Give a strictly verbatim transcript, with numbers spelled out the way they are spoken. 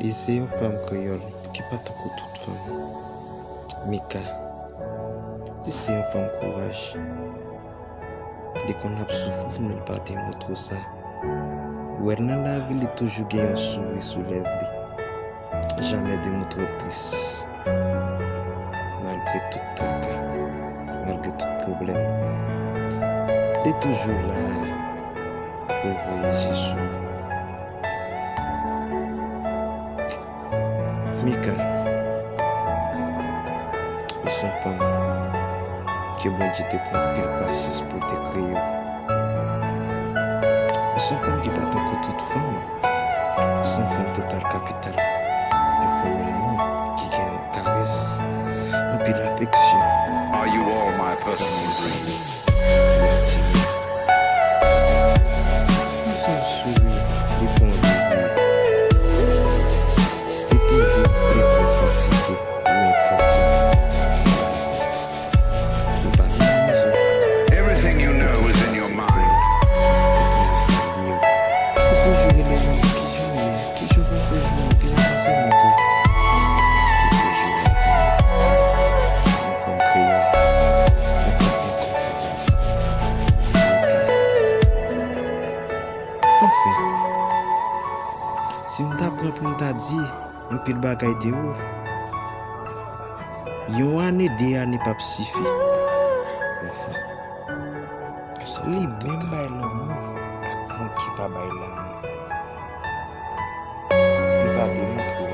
Li se yon fanm kreyòl ki pa tankou tout fanm. Mika, li se yon fanm kouraj. Li konn ap soufri, men l pa demontre w sa. Ou wè l nan lari, li toujou gen yon souri sou lèv li. Jamè demontre w tris. Malgre tout traka, malgre tout pwoblèm, li toujou la pou l voye je sou ou. Mika, ou se yon fanm ke Bondye te pran anpil pasyans pou l te kreye w. Ou se yon fanm ki pa tankou tout fanm. Ou se yon fanm total kapital. Yon fanm lanmou ki gen karès, anpil afeksyon. Are you all my personal dreams? Yon souri, li fè w anvi viv. Li toujou fè w santi ke ou enpòtan nan lavi. Li pa minimize w. Everything you know is in your mind. Li toujou salye w. Li toujou rele w, kijan w ye? Kijan w pase jou? Kijan w pase nwit ou? Li toujou la pou ou. Yon fanm kreyòl, yon fanm enkonparab. Anfen, si m ta pran pou m ta di anpil bagay de ou, yon ane, de ane p ap sifi. Anfen, li menm bay lanmou ak moun ki pa bay lanmou. Li pa demontre w